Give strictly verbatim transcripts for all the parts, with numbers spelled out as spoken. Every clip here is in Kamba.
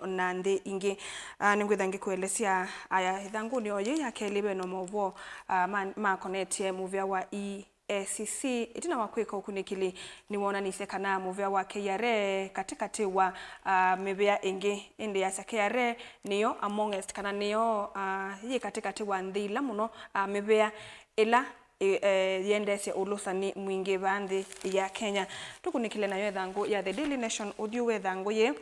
na nthĩ ingĩ. Ah, nĩngwĩtha ngĩkũelesya aya ĩthangũnĩ o yĩĩ ya kelĩ ve na maũvoo, ah, ma, makonetye mũvĩa wa E A C C. Ĩtina wa kwĩka ũkunĩkĩli, nĩwoonanisye kana mũvĩa wa K R A katĩkatĩ wa, ah, mĩvĩa ĩngĩ, ĩndĩ yasya K R A nĩyo amongst kana nĩyo, ah, yĩ katĩkatĩ wa nthĩ ila mũno, ah, mĩvĩa ĩla ĩ-, eh, yĩendeesye ũlũsani mwingĩ vaa nthĩ ya Kenya. Tũkunĩkĩle nayo ĩthangũ ya The Daily Nation ũthyũ wa ĩthangũ yĩĩ.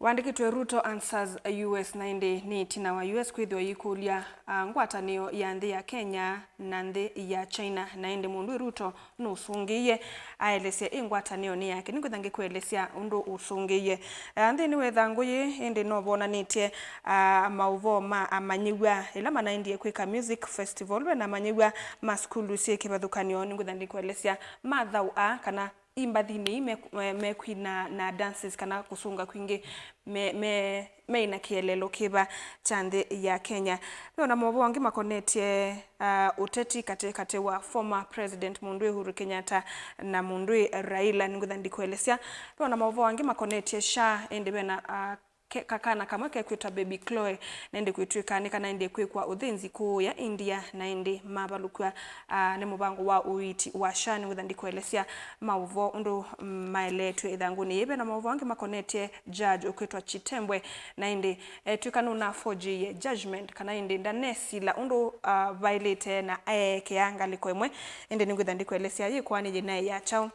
Wandĩkĩtwe Ruto Answers U S, na ĩndĩ nĩ ĩtina wa U S kwĩthĩwa yĩkũlya, ah, ngwatanĩo ya nthĩ ya Kenya na nthĩ ya China, na ĩndĩ mũndũ Ruto nũsũngĩie aelesye ĩ ngwatanĩonĩ yake. Nĩngwĩtha ngĩkũelesya ũndũ ũsũngĩie. Ah, nthĩnĩ wa ĩthangũ yĩĩ ĩndĩ no vonanĩtye, ah, maũvoo ma amanyĩw'a ĩla manaendie kwĩka music festival. Ve na amanyĩw'a ma sukulu syĩ kĩvathũkany'o, nĩngwĩtha ndĩkũelesya mathaũ aa kana imbathinĩ ii me, me, mekwina na dances kana kũsũnga kwingĩ me, me, meina kĩeleelo kĩva kya nthĩ ya Kenya. Ve ona maũvoo angĩ makonetye, ah, ũteti katĩ katĩ wa former president mũndũ Uhuru Kenyatta na mũndũ Raila, nĩngwĩtha ndikũelesya. Ve ona maũvoo angĩ makonetye SHA, ĩndĩ ve na, ah, ke-, kakana kamwe kekwĩtwa Baby Chloe, na ĩndĩ kwĩtw'ĩka nĩ kanaendie kwĩkwa ũthĩnzi kũũya India, na ĩndĩ mavalũkw'a, ah, nĩ mũvango wa ũiiti wa SHA. Nĩngwĩtha ndikũelesya maũvoo ũndũ, mm, maeleetw'e ĩthangũnĩ yĩĩ. Ve na maũvoo angĩ makonetye judge ũkwĩtwa Chitembwe, na ĩndĩ etw'ĩka nũnaforgeie judgment, kana ĩndĩ ndanesila ũndũ, ah, vaĩlĩte na aekea ngalĩko ĩmwe. Ĩndĩ nĩngwĩtha ndikũelesya yĩkoani yĩnaĩ ya kyaũ.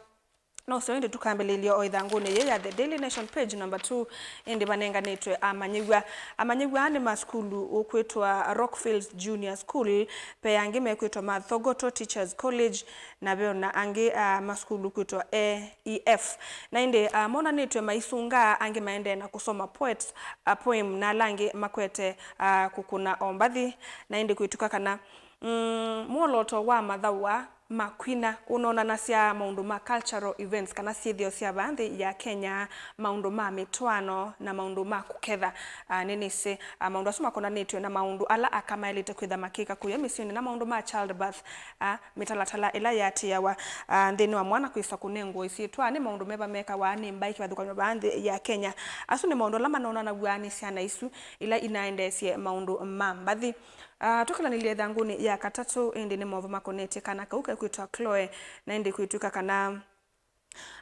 No seo ĩndĩ tũkambĩlĩlya o ĩthangũnĩ yĩĩ ya The Daily Nation page number two, ĩndĩ vanenganĩtwe amanyĩw'a. Amanyĩw'a aa nĩ ma sukulu ũkwĩtwa Rockfields Junior School, ve angĩ mekwĩtwa Mathogoto Teachers College, na ve ona angĩ, ah, ma sukulu ũkwĩtwa A E F. Na ĩndĩ, ah, monanĩtw'e maisungaa, angĩ maendee na kũsoma poets, ah, poem, na ala angĩ makwete, ah, kũkũna o mbathi. Na ĩndĩ kwĩtw'ĩka kana, mm, mwolooto wa mathaũ aa ma kwina ũnonanasya maũndũ ma cultural events kana syĩthĩo sya vaa nthĩ ya Kenya, maũndũ ma mĩtwaano na maũndũ ma kũketha. Ah, nĩnĩsĩ, ah, maũndũ asu makonanĩtw'e na maũndũ ala aka maĩlĩte kwĩtha makĩka kũya mĩsyĩnĩ, na maũndũ ma childbirth, ah, mĩtalatala ĩla yĩatĩĩawa, ah, nthĩnĩ wa mwana kwĩsa kũnengwa ĩsyĩtwa, nĩ maũndũ meva mekawa nĩ mbaĩ kĩvathũkany'o vaa nthĩ ya Kenya. Asu nĩ maũndũ ala manonanaw'a nĩ syana isu ila inaendeesye maũndũ ma mbathi. Ah, tũkĩlanĩlya ĩthangũnĩ ya katatũ, ĩndĩ nĩ maũvoo makonetye kana kau kekwĩtwa Chloe, na ĩndĩ kwĩtw'ĩka kana,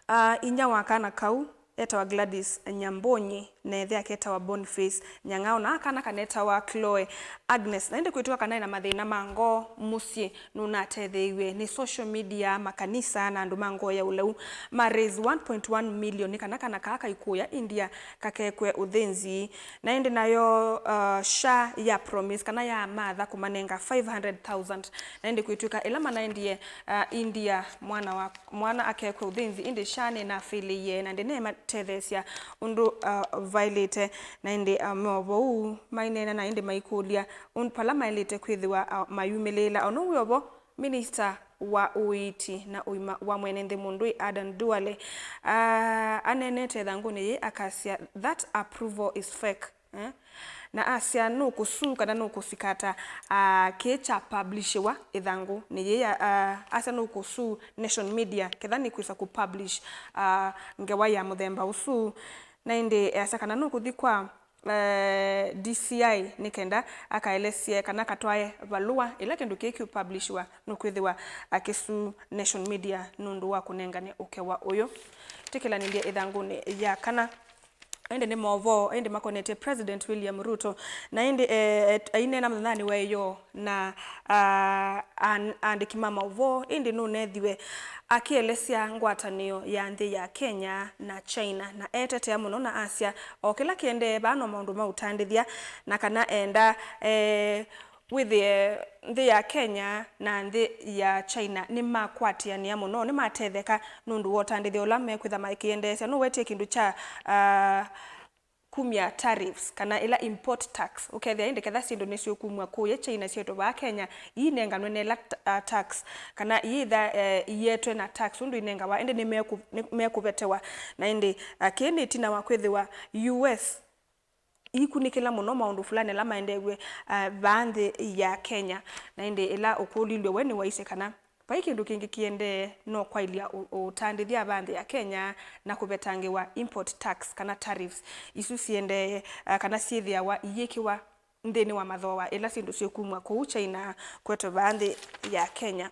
ah, inyia wa kana kau etawa Gladys Nyambonyi, na ĩthe ake etawa Boniface Nyang'ao, na kana kanetawa Chloe Agnes. Na ĩndĩ kwĩtw'ĩka kana ena mathĩna ma ngoo mũsyĩ, nũnatetheeiw'e nĩ social media, makanisa, na andũ ma ngoo ya ũlau. Ma raise one point one million nĩ kana kana kaa kaikũya India kakekwe ũthĩnzi. Na ĩndĩ nayo, uh, SHA ya promise kana ya matha kũmanenga five hundred thousand. Na ĩndĩ kwĩtw'ĩka ĩla manaendie, uh, India, mwana wa, mwana akekwe ũthĩnzi, ĩndĩ SHA nĩnafailĩie na ndĩneematetheesya ũndũ, uh, vaĩlĩte. Na ĩndĩ, uh, maũvoo uu maineena na ĩndĩ maikũlya ũndũ vala maĩlĩte kwĩthĩwa, uh, mayumĩlĩĩla. Ono wĩ ovo, Minista wa ũiiti na ũima wa mwene nthĩ mũndũĩ Adan Duale, ah, aneenete ĩthangũnĩ yĩĩ akasya, "That approval is fake." Eh? Na asya nũkũsuu kana nũkũsikata, ah, kĩĩ kya publishiwa ĩthangũnĩ yĩĩ ya, ah, asya nũkũsuu Nation Media ketha nĩkwĩsa kũpublish, ah, ngewa ya mũthemba ũsu. Na ĩndĩ asya kana nũkũthi kwa eh, D C I nĩ kenda akaelesye kana akatwae valũa ĩla kĩndũ kĩĩ kĩũpublishiwa, nũkwĩthĩwa akĩsuu Nation Media nũndũ wa kũnengane ũkewa ũyũ. Tĩkĩlanĩlye ĩthangũnĩ ya kana. Ĩndĩ nĩ maũvoo, ĩndĩ makonetye President William Ruto. Na ĩndĩ, eh, aineena mũthenyanĩ wa ĩyoo na, ah, an-, aandĩki ma maũvoo, ĩndĩ nũneethiwe akĩelesya ngwatanĩo ya nthĩ ya Kenya na China, na etetea mũno na asya o kĩla kĩendee vaa no maũndũ ma ũtandĩthya, na kana enda, eh, wĩthĩe nthĩ ya Kenya na nthĩ ya China nĩmakwatĩanĩa mũno, nĩmatetheka nũndũ wa ũtandĩthya ũla mekwĩtha makĩendeesya. Nũwetie kĩndũ kya, ah, kumya tariffs, kana ĩla import tax. Ũkethĩa ĩndĩ ketha syĩndũ nĩsyũkumw'a kũũya China syetwe vaa Kenya, iinenganwe na ĩla ta-, ah, tax, kana iitha, eh, iyetwe na tax ũndũ inengawa, ĩndĩ nĩmekũ-, nĩ-, mekũvetewa. Na ĩndĩ, ah, kĩĩ nĩ ĩtina wa kwĩthĩwa U S ikunĩkĩla mũno maũndũ fulani ala maendeew'e, ah, vaa nthĩ ya Kenya. Na ĩndĩ ĩla ũkũlilw'e we nĩwaisye kana Vai kĩndũ kĩngĩ kĩendee no kwaĩlya ũ-, ũtandĩthya va nthĩ ya Kenya na kũvetangĩwa import tax kana tariffs isu siendee, ah, kana syĩthĩawa iyĩkĩwa nthĩnĩ wa mathooa ĩla syĩndũ syĩkumw'a kũu China kwetwe vaa nthĩ ya Kenya.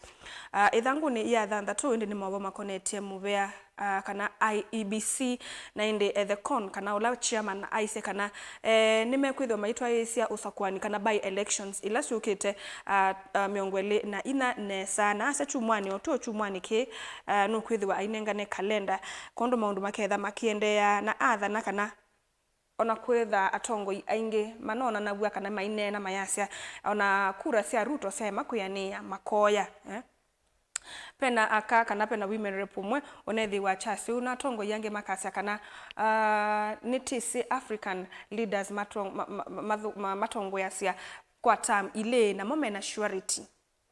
Ah, ĩthangũnĩ ya thanthatũ, ĩndĩ nĩ maũvoo makonetye mũvea, ah, kana I E B C, na ĩndĩ Ethekon, kana ũla chairman aisye kana, eh, nĩmekwĩthĩwa maitwaĩĩsya ũsakũani kana by elections ila syũkĩte, ah, ah, mĩongo ĩlĩ na inya nesa, na asya kyumwanĩ o too kyumwanĩ kĩĩ, ah, nũkwĩthĩwa ainengane kalenda, kwondũ maũndũ maketha makĩendeea, na athana kana ona kwĩtha atongoi aingĩ manoonanaw'a kana maineena mayasya, ona kura sya Ruto syaema kwĩanĩĩa, makoya, eh? Pena aka kana pena women rep ũmwe ũnethĩwa kyasya ũu, na atongoi angĩ makasya kana, ah, nĩtĩsĩ African leaders matong-, ma-, ma-, ma-, mathu-, ma-, matongoeasya kwa term ilĩ, namo mena surety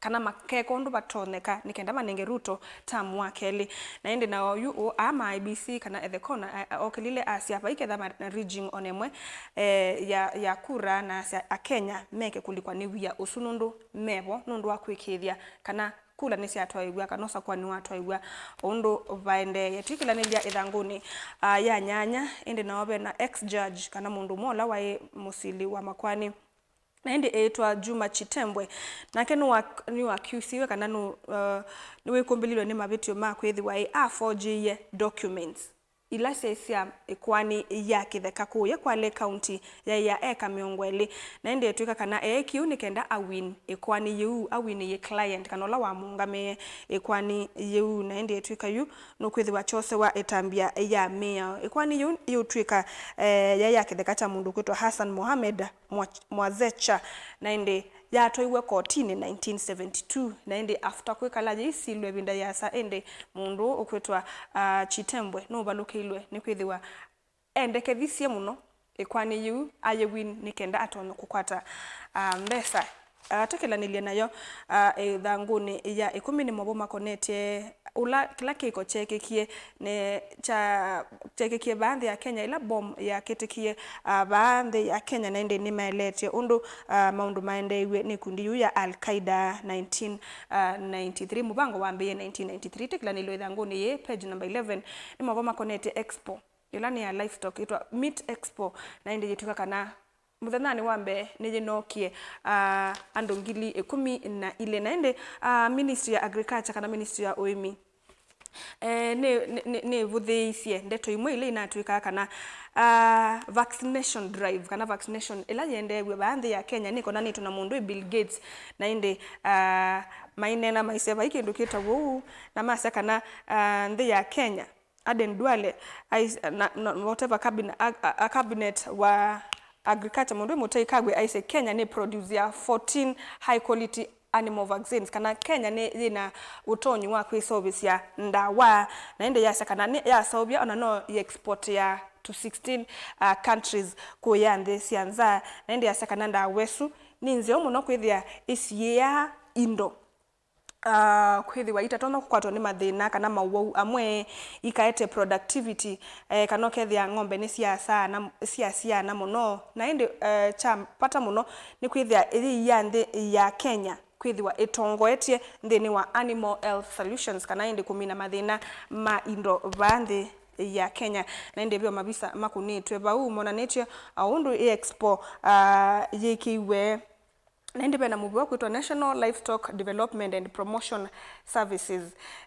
kana makeka ũndũ vatonyeka nĩ kenda manenge Ruto term wa kelĩ. Na ĩndĩ nao yu ũ-, aa ma I E B C kana Ethekon, a-, a-, okĩlile asya vai ketha ma-, na rigging ona ĩmwe, eh, ya, ya kura, na asya Akenya meke kũlikwa nĩ wia ũsu nũndũ mevo nũndũ wa kwĩkĩĩthya kana kula nĩsyatwaĩw'a kana ũsakũani nĩwatwaĩw'a o ũndũ vaendeeye. Twĩkĩlanĩlya ĩthangũnĩ, ah, ya nyanya, ĩndĩ nao ve na ex-judge kana mũndũ ũmwe ũla waĩ mũsili wa makoani, na ĩndĩ eĩtwa Juma Chitembwe. Nake nĩwa-, nĩwakiusiwe kana nũ-, uh, nĩwĩkũmbĩlilwe nĩ mavĩtyo ma kwĩthĩwa ĩ aforgeie documents ila syaĩ sya ĩkoani ya kĩtheka kũũya Kwale County yaĩ ya eka mĩongo ĩlĩ, na ĩndĩ etw'ĩka kana eekie ũu nĩ kenda awin ĩkoani yĩu, awinĩie client kana ũla wamũũngamĩe ĩkoani yĩu, na ĩndĩ etw'ĩka yu nũkwĩthĩwa kyosewa ĩtambya ya mĩao. Ĩkoani yĩu yĩũtw'ĩka, eh, yaĩ ya kĩtheka kya mũndũ ũkwĩtwa Hassan Mohamed Mwa-, Mwazecha, na ĩndĩ yatwaiwe kotinĩ nineteen seventy-two, na ĩndĩ after kwĩkala yĩisilwe ĩvinda yĩasa, ĩndĩ mũndũ ũkwĩtwa, ah, Chitembwe nũvalũkĩilwe nĩkwĩthĩwa endekethisye mũno ĩkoani yĩu ayĩwin nĩ kenda atonye kũkwata, ah, mbesa. Ah, twĩkĩlanĩlye nayo, ah, ĩthangũnĩ ya ĩkũmi nĩ maũvoo makonetye ũla kĩla kĩko kyeekĩkie nĩ kya-, kyeekĩkie vaa nthĩ ya Kenya, ĩla bomu yakĩtĩkie, ah, vaa nthĩ ya Kenya, na ĩndĩ nĩmaeleetye ũndũ, ah, maũndũ maendeeiw'e nĩ ikundi yĩu ya Al-Qaeda nineteen ninety-three. Mũvango wambĩĩe nineteen ninety-three. Twĩkĩlanĩlye ĩthangũnĩ yĩĩ, page number eleven, nĩ maũvoo makonetye Expo ĩla nĩ ya livestock, ĩtwa Meat Expo, na ĩndĩ yĩtw'ĩka kana mũthenyanĩ wa mbee nĩyĩnookie, ah, andũ ngili ĩkũmi na ilĩ. Na ĩndĩ, ah, Ministry ya Agriculture kana Ministry ya Ũĩmi, eh, nĩ, nĩ, nĩ, nĩvũthĩĩisye ndeto imwe ila inatw'ĩkaa kana, ah, vaccination drive kana vaccination ĩla yĩendeew'e vaa nthĩ ya Kenya nĩkonanĩtwe na mũndũ wĩ Bill Gates, na ĩndĩ, ah, maineena maisye vai kĩndũ kĩtawa ũu, na masya kana, ah, nthĩ ya Kenya Aden Duale, ais-, na, na, whatever cabin-, a, a, a cabinet wa agriculture, mũndũ wĩ mũtei Kagwe aisye Kenya nĩ produce ya fourteen high quality animal vaccines, kana Kenya nĩ yĩna ũtonyi wa kwĩseũvĩsya ndawa, na ĩndĩ yasya kana nĩ yaseũvya ona no yĩ export ya to sixteen, uh, countries kũya nthĩ sya nza, na ĩndĩ yasya kana ndawa ĩsu nĩ nzeo mũno kwĩthĩa ĩsiĩaa indo ah, kwĩthĩwa itatonya kũkwatwa nĩ mathĩna kana mawau amwe, ikaete productivity, eh, kana ũkethĩa ng'ombe nĩsyasaa na, syasiana mũno. Na ĩndĩ, eh, kya vata mũno nĩ kwĩthĩa ĩyĩia nthĩ ya Kenya kwĩthĩwa ĩtongoetye nthĩnĩ wa animal health solutions, kana ĩndĩ kũmina mathĩna ma indo vaa nthĩ ya Kenya. Na ĩndĩ ve o mavisa makũnĩtw'e vau monanĩtye, ah, ũndũ ĩ expo, ah, yĩkĩiwe. Na ĩndĩ ve na mũvĩa ũkwĩtwa National Livestock Development and Promotion Services,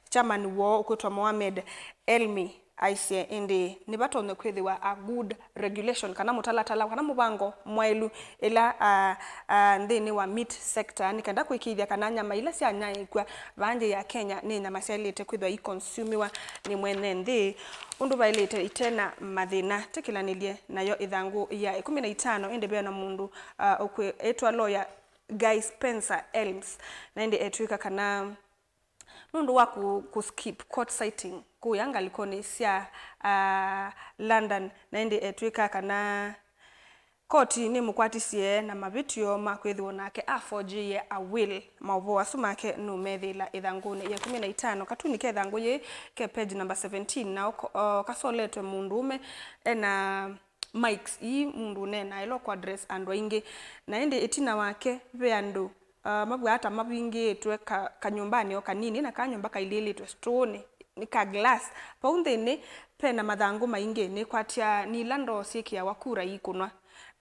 chairman woo ũkwĩtwa Mohamed Elmi aisye ĩndĩ nĩvatonye kwĩthĩwa a good regulation, kana mũtalatala, kana mũvango mwaĩlu ĩla, a, a, nthĩnĩ wa meat sector, nĩ kenda kũĩkĩĩthya kana nyama ila syanyaĩĩkw'a vaa nthĩ ya Kenya nĩ nyama syaĩlĩte kwĩthĩwa ikonsumiwa nĩ mwene nthĩ ũndũ vaĩlĩte ite na mathĩna. Tĩkĩlanĩlye nayo ĩthangũ ya ĩkũmi na itano, ĩndĩ ve na mũndũ ah, ũkwĩtwa lawyer Guy Spencer Elms, na ĩndĩ etw'ĩka kana nũndũ wa kũ, kũ skip court sitting kũya ngalĩkonĩ sya, ah, London, na ĩndĩ etw'ĩka kana koti nĩmũkwatisye na mavĩtyo ma kwĩthĩwa nake aforgeie a will. Maũvoo asu make nũmethĩĩla ĩthangũnĩ ya ĩkũmi na itano. Katuni ke ĩthangũ yĩĩ ke page number seventeen, na o, o, kasoletwe mũndũũme ena mics ii mũndũ ũneenaa ĩla ũkũ address andũ aingĩ. Na ĩndĩ ĩtina wake ve andũ uh, mavw'aa ta mavingĩĩtwe ka, kanyũmbanĩ o kanini, na kaa nyũmba kailĩlĩtwe stũũnĩ, nĩ ka glass. Vau nthĩnĩ pena mathangũ maingĩ, nĩkwatya nĩ ila ndoo syĩkĩawa kura ikũnwa.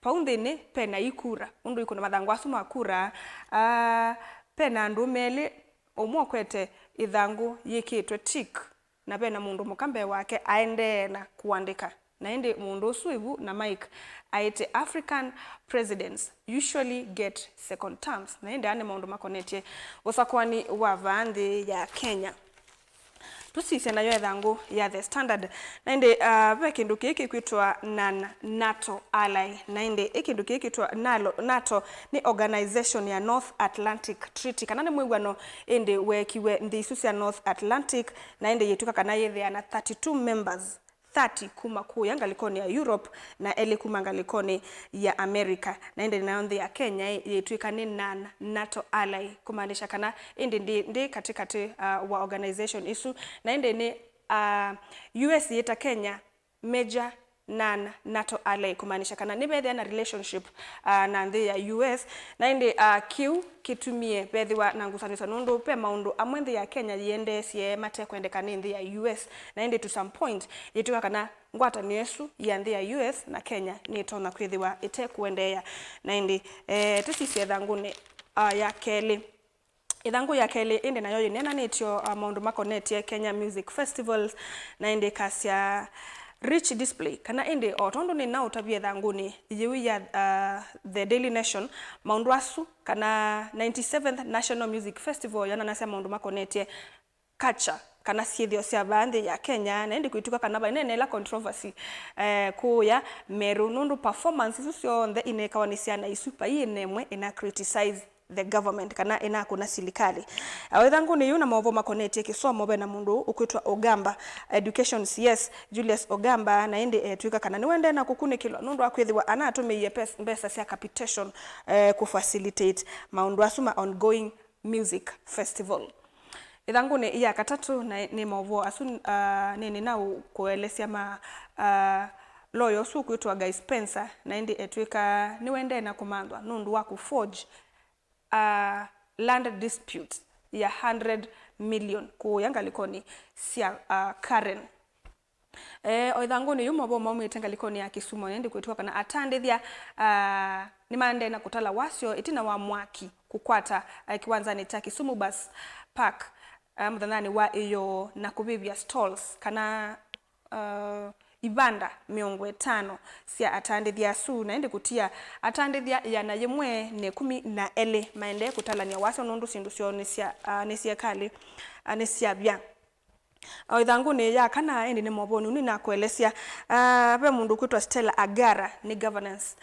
Vau nthĩnĩ pena ikura, ũndũ ikũnwa mathangũ asu ma kura. Uh, pena andũũme elĩ, ũmwe ũkwete ĩthangũ yĩkĩtwe tick, na ve na mũndũ mũka mbee wake aendee na kũandĩka. Na ĩndĩ mũndũ ũsu ĩvu na mic aĩte, "African presidents usually get second terms." Na ĩndĩ aa nĩ maũndũ makonetye ũsakũani wa vaa nthĩ ya Kenya. Tũsisye nayo ĩthangũ ya The Standard. Na ĩndĩ, ah, ve kĩndũ kĩĩ kĩkwĩtwa non-NATO ally. Na ĩndĩ ĩ kĩndũ kĩĩ kĩtwa nalo, NATO nĩ organization ya North Atlantic Treaty, kana nĩ mwĩw'ano ĩndĩ weekiwe nthĩ isu sya North Atlantic, na ĩndĩ yĩtw'ĩka kana yĩthĩana thirty-two members, thirty kuma kũya ngalĩkonĩ ya Europe na elĩ kuma ngalĩkonĩ ya America. Na ĩndĩ nayo nthĩ ya Kenya ĩ, yĩtw'ĩka nĩ non-NATO ally, kũmaanisha kana ĩndĩ ndĩ, ndĩ katĩkatĩ, ah, wa organization isu. Na ĩndĩ nĩ, ah, U S yĩta Kenya major non-NATO ally, kũmaanisha kana nĩvethĩa na relationship, ah, na nthĩ ya U S. Na ĩndĩ, ah, kĩu kĩtumie vethĩwa na ngusanĩsyo, nũndũ ve maũndũ amwe nthĩ ya Kenya yĩendeesye matekwendeka nĩ nthĩ ya U S. Na ĩndĩ to some point yĩtw'ĩka kana ngwatanĩo ĩsu ya nthĩ ya U S na Kenya nĩtonya kwĩthĩwa ĩtekũendeea. Na ĩndĩ, eh, tũsisye ĩthangũnĩ, ah, ya kelĩ. Ĩthangũ ya kelĩ ĩndĩ nayo yĩneenanĩtye, uh, maũndũ makonetye Kenya Music Festivals, na ĩndĩ ĩkasya rich display, kana ĩndĩ o tondũ nĩnaũtavya ĩthangũnĩ yĩu ya, uh, The Daily Nation, maũndũ asu, kana ninety-seventh National Music Festival, yonanasya maũndũ makonetye culture, kana syĩthĩo sya vaa nthĩ ya Kenya, na ĩndĩ kwĩtw'ĩka kana vaineenela controversy, eh, kũũya Meru, nũndũ performance isu syonthe inekawa nĩ syana isu, vai ĩna ĩmwe ĩna criticize the government, kana ĩnakũna silikalĩ. O ĩthangũnĩ yĩu na maũvoo makonetye kĩsomo, ve na mũndũ ũkwĩtwa Ogamba, Education C S Julius Ogamba, na ĩndĩ etw'ĩka kana nĩwendee na kũkunĩkĩlwa nũndũ wa kwĩthĩwa anatũmĩie pes-, mbesa sya capitation, eh, kũ facilitate maũndũ asu ma ongoing music festival. Ĩthangũnĩ ya katatũ, na nĩ maũvoo asu, ah, nĩnĩnaũkũelesya ma, ah, lawyer ũsu ũkwĩtwa Guy Spencer, na ĩndĩ etw'ĩka nĩwendee na kũmanthwa nũndũ wa kũ forge a land dispute ya hundred million kũũya ngalĩkonĩ sya, uh, Karen. Eh, o ĩthangũnĩ yĩu maũvoo maumĩte ngalĩkonĩ ya Kisumu, na ĩndĩ kwĩtw'a kana atandĩthya, uh, nĩmaendee na kũtala wasyo ĩtina wa mwaki kũkwata, uh, kĩwanzanĩ kya Kisumu Bus Park, uh, mũthenyanĩ wa ĩyoo na kũvĩvya stalls kana uh, ivanda mĩongo ĩtano sya atandĩthya asu, na ĩndĩ kũtia atandĩthya ĩana yĩmwe na ĩkũmi na elĩ maendee kũtalany'a wasyo nũndũ syĩndũ syoo nĩ sya, uh, nĩ syekalĩ, uh, nĩ syavya. O ĩthangũnĩ ya kana, ĩndĩ nĩ movonĩ nĩnakũelesya, uh, ve mũndũ ũkwĩtwa Stella Agara, nĩ governance,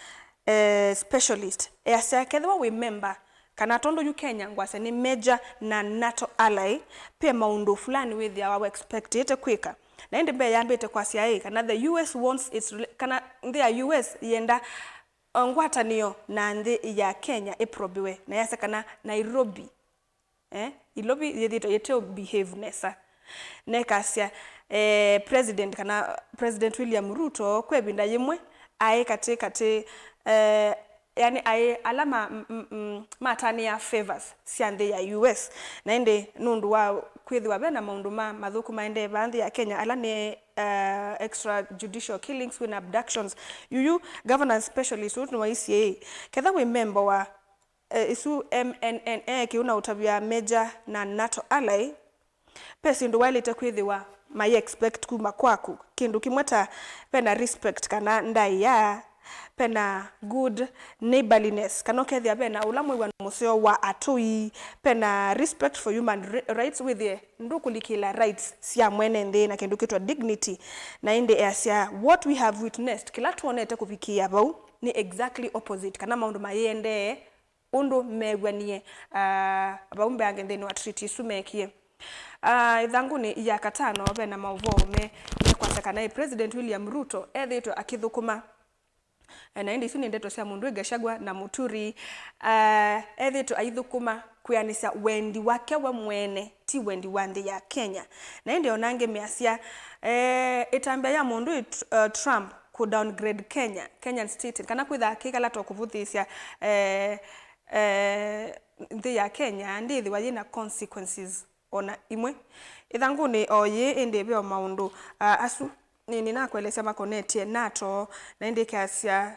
eh, specialist. Easya kethĩwa wĩ member, kana tondũ yu Kenya ngwasya nĩ major na NATO ally, ve maũndũ fulani wĩthĩawa we expectĩte kwĩka. Na ĩndĩ mbee yambĩte kwasya ĩ, kana the U S wants its rela-, kana nthĩ ya U S yenda, uh, ngwatanĩo na nthĩ ya Kenya ĩproviwe, na yasya kana Nairobi, eh, Nairobi yĩthĩĩtwe yĩte behave nesa. Na ĩkasya, eh, President, kana President William Ruto kwa ĩvinda yĩmwe aĩ katĩ katĩ, eh, yani aĩ ala ma, m, m, m, matanĩaa favors sya nthĩ ya U S. Na ĩndĩ nũndũ wa kwĩthĩwa ve na maũndũ ma mathũku maendee vaa nthĩ ya Kenya, ala nĩ, uh, extrajudicial killings, wĩna abductions, yuyu governance specialist ũũ nĩwaisye ĩ, ketha wĩ memba wa, eh, isu M N N A, kĩu na ũtavya major na NATO ally, ve syĩndũ waĩlĩte kwĩthĩwa mai expect kuma kwaku. Kĩndũ kĩmwe ta ve na respect kana ndaĩa, ve na good neighborliness, kana ũkethĩa ve na ũla mwĩw'ano mũseo wa atũi, ve na respect for human ri-, rights, wĩthĩe ndũkũlikĩla rights sya mwene nthĩ na kĩndũ kĩtwa dignity. Na ĩndĩ easya, what we have witnessed, kĩla twonete kũvikĩĩa vau, nĩ exactly opposite, kana maũndũ mayĩendee ũndũ meew'anie, ah, vau mbeange nthĩnĩ wa treaty isu meekie. Ah, ĩthangũnĩ ya katano ve na maũvoo me, mekwasya kana ĩ President William Ruto ethĩĩtwe akĩthũkũma, eh, na ĩndĩ isu nĩ ndeto sya mũndũ wĩ Gachagua na Mũturi, ah, ethĩĩtwe aithũkũma kwĩanĩsya wendi wake we mwene, ti wendi wa nthĩ ya Kenya. Na ĩndĩ ona angĩ measya, eh, ĩtambya ya mũndũ ĩ Tr-, eh, Trump kũ downgrade Kenya, Kenyan state, kana kwĩtha akĩkala to kũvũthĩĩsya, eh, eh, nthĩ ya Kenya ndĩthĩwa yĩna consequences ona imwe. Ĩthangũnĩ o yĩĩ ĩndĩ ve o maũndũ, ah, asu nĩ, nĩnakũelesya makonetye NATO, na ĩndĩ ĩkasya,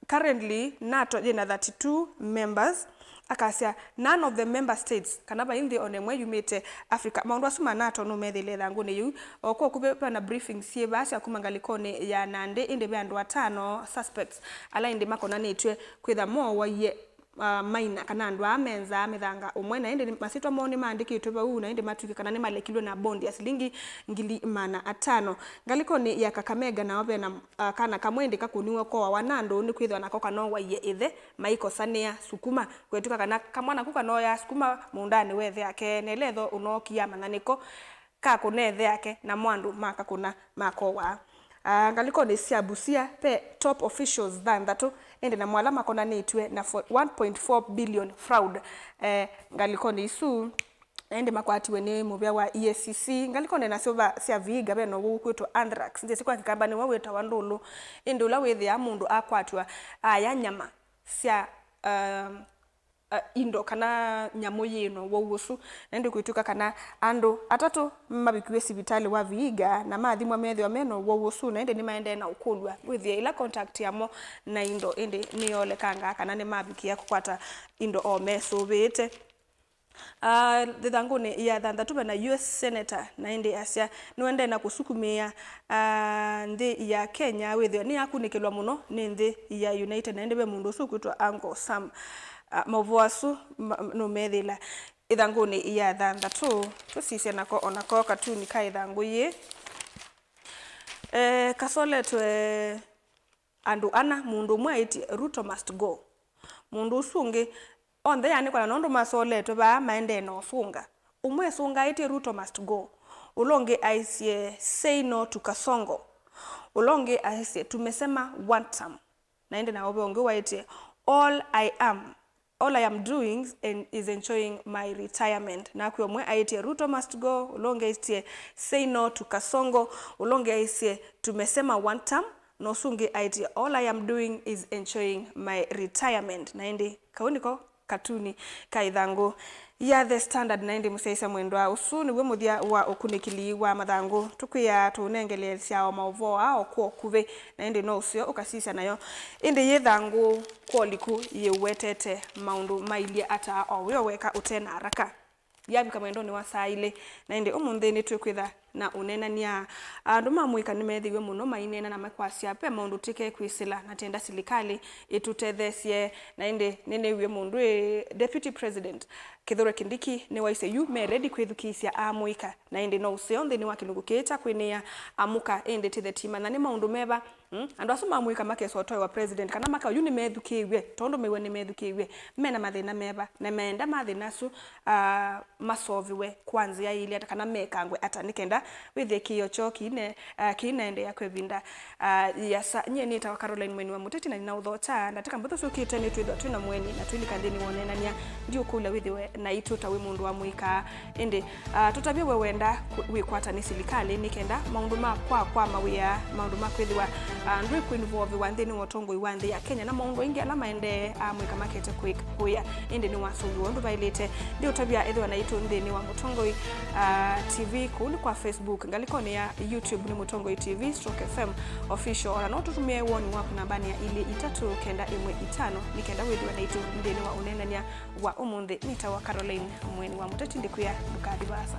currently NATO yĩna thirty-two members, akasya none of the member states, kana vai nthĩ ona ĩmwe yumĩte Africa. Maũndũ asu ma NATO nũmethĩile ĩthangũnĩ yĩu. O kwa ũkuvĩ vena briefing syĩ vaa sya kuma ngalĩkonĩ ya Nandi, ĩndĩ ve andũ atano suspects ala ĩndĩ makonanĩtw'e kwĩtha moowaie ah, maina kana andũ aa menzaa mĩthanga ũmwe, na ĩndĩ masyĩtwa moo nĩmaandĩkĩtwe vau, na ĩndĩ matw'ĩke kana nĩmalekilwe na bondi ya silingi ngili maana atano. Ngalĩkonĩ ya Kakamega nao vena, ah, kana kamwe ĩndĩ kakũniwe koawa na andũ nĩkwĩthĩwa nako kanowaie ĩthe maikosanĩa sukuma. Kwetw'ĩka kana kamwana kau kanoyaa sukuma mũũndanĩ wa ĩthe ake, na ĩla ĩtho ũnookie amanya nĩko kakũna ĩthe ake, namo andũ makakũna makowaa. Ah, ngalĩkonĩ sya Busia ve top officials thanthatũ, ĩndĩ namo ala makonanĩtw'e na fo-, one point four billion fraud, eh, ngalĩkonĩ isu, na ĩndĩ makwatiwe nĩ mũvĩa wa E A C C. Ngalĩkonĩ nasyo va-, sya Vihiga ve na ũwau ũkwĩtwa anthrax, ndyĩsĩ kwa Kĩkamba nĩw'o wĩtawa ndũlũ, ĩndĩ ũla wĩthĩaa mũndũ akwatw'a aya nyama sya, um, uh, indo kana nyamũ yĩ na ũwau ũsu, na ĩndĩ kwĩtw'ĩka kana andũ atatũ mavikiw'e sivitalĩ wa Vihiga na mathimwa meethĩwa me na ũwau ũsu, na ĩndĩ nĩmaendee na ũkũlw'a wĩthĩe ĩla contact yamo na indo ĩndĩ nĩyoolekangaa kana nĩmavikĩa kũkwata indo o mesũvĩĩte. Ah, ĩthangũnĩ ya thanthatũ ve na U S senator, na ĩndĩ asya nĩwendee na kũsukumĩĩa, ah, nthĩ ya Kenya wĩthĩwe nĩyakunĩkĩlwa mũno nĩ nthĩ ya United, na ĩndĩ ve mũndũ ũsu ũkwĩtwa Uncle Sam. Ah, maũvoo asu ma-, nũmethĩla ĩthangũnĩ ya thanthatũ. Tũsisye nako onako katuni ka ĩthangũ yĩĩ. Eh, kasoletwe andũ ana, mũndũ ũmwe aĩtye, "Ruto must go." Mũndũ ũsu ũngĩ, onthe yaanĩkwa na nũndũ masoletwe vaa maendee na ũsũnga. Ũmwe esũngaĩtye, "Ruto must go." Ũla ũngĩ aisye, "Say no to Kasongo." Ũla ũngĩ aisye, "Tumesema one term." Na ĩndĩ na ũvoo ũngĩ waĩtye, "All I am, all I am doing en-, is enjoying my retirement." Na kwĩ ũmwe aĩtye, "Ruto must go." Ũla ũngĩ aĩtye, "Say no to Kasongo." Ũla ũngĩ aisye, "Tumesema one term." Na ũsu ũngĩ aĩtye, "All I am doing is enjoying my retirement." Na ĩndĩ kau nĩko katuni ka ĩthangũ ya The Standard, na ĩndĩ mũsyaĩĩsya mwendwa, ũsu nĩw'o mũthya wa ũkunĩkĩli wa mathangũ. Tũkwĩaa tũũnengeleelesya o maũvoo aa o kwa ũkuvĩ, na ĩndĩ no ũseo ũkasisya nayo. Ĩndĩ yĩ ĩthangũ kwa ũliku yĩũwetete maũndũ mailye ata o wĩ o weka ũte na araka? Yavika mwendonĩ wa saa ilĩ, na ĩndĩ ũmũnthĩ nĩtwĩkwĩtha na ũneenany'a. Andũ ma mũika nĩmeethĩiwe mũno maineena na makwasya, "Ve maũndũ tũkekwĩsĩla, na twenda silikalĩ ĩtũtetheesye." Na ĩndĩ nĩnĩw'ie mũndũ ĩ Deputy President Kithure Kindiki nĩwaisye yu me ready kwĩthukĩĩsya amũika, na ĩndĩ no ũseo nthĩnĩ wa kĩlungu kĩĩ kya kwĩnĩĩa amũka. Ĩndĩ tĩthe tũimanya nĩ maũndũ meva, mm? Andũ asu ma mũika makesa ũtoewa president, kana maka yu nĩmethukĩĩw'e, tondũ mew'a nĩmethukĩĩw'e, mena mathĩna meva, na meenda mathĩna asu, ah, masoviwe kwa nzĩa yĩilye ata, kana mekangwe ata, nĩ kenda wĩthĩe kĩĩo kyoo kĩine, ah, kĩinaendeea kwa ĩvinda, ah, yĩasa. Nyie nĩtawa Caroline Mweni wa Mũteti, na nĩnaũthokya ndatĩka mbũthũ syũkĩte, nĩtwĩthwa twĩ na mũeni na twĩlika nthĩnĩ wa ũneenany'a. Ndiũkũlya wĩthĩwe naitũ ta wĩ mũndũ wa mũika, ĩndĩ, ah, tũtavye we wenda kũ-, wĩkwata nĩ silikalĩ, nĩ kenda maũndũ ma kwa, kwa mawĩa, maũndũ ma kwĩthĩwa, ah, ndwĩ kwĩnvolviwa nthĩnĩ wa ũtongoi wa nthĩ ya Kenya, na maũndũ aingĩ ala maendee, ah, mũika makete kwĩ-, kũĩa, ĩndĩ nĩwasũviwa ũndũ vaĩlĩte. Ndiũtavya ĩthĩwa naitũ nthĩnĩ wa Mũtongoi, ah, T V, kũu nĩ kwa Facebook, ngalĩkonĩ ya YouTube nĩ Mũtongoi T V stroke F M Official, ona no tũtũmĩe woni waku nambanĩ ya ilĩ itatũ kenda ĩmwe itano, nĩ kenda wĩthĩwe naitũ nthĩnĩ wa ũneenany'a wa ũmũnthĩ. Nĩtawa Caroline Mweni wa Mũteti, ndikwĩa ndũkathi vaasa.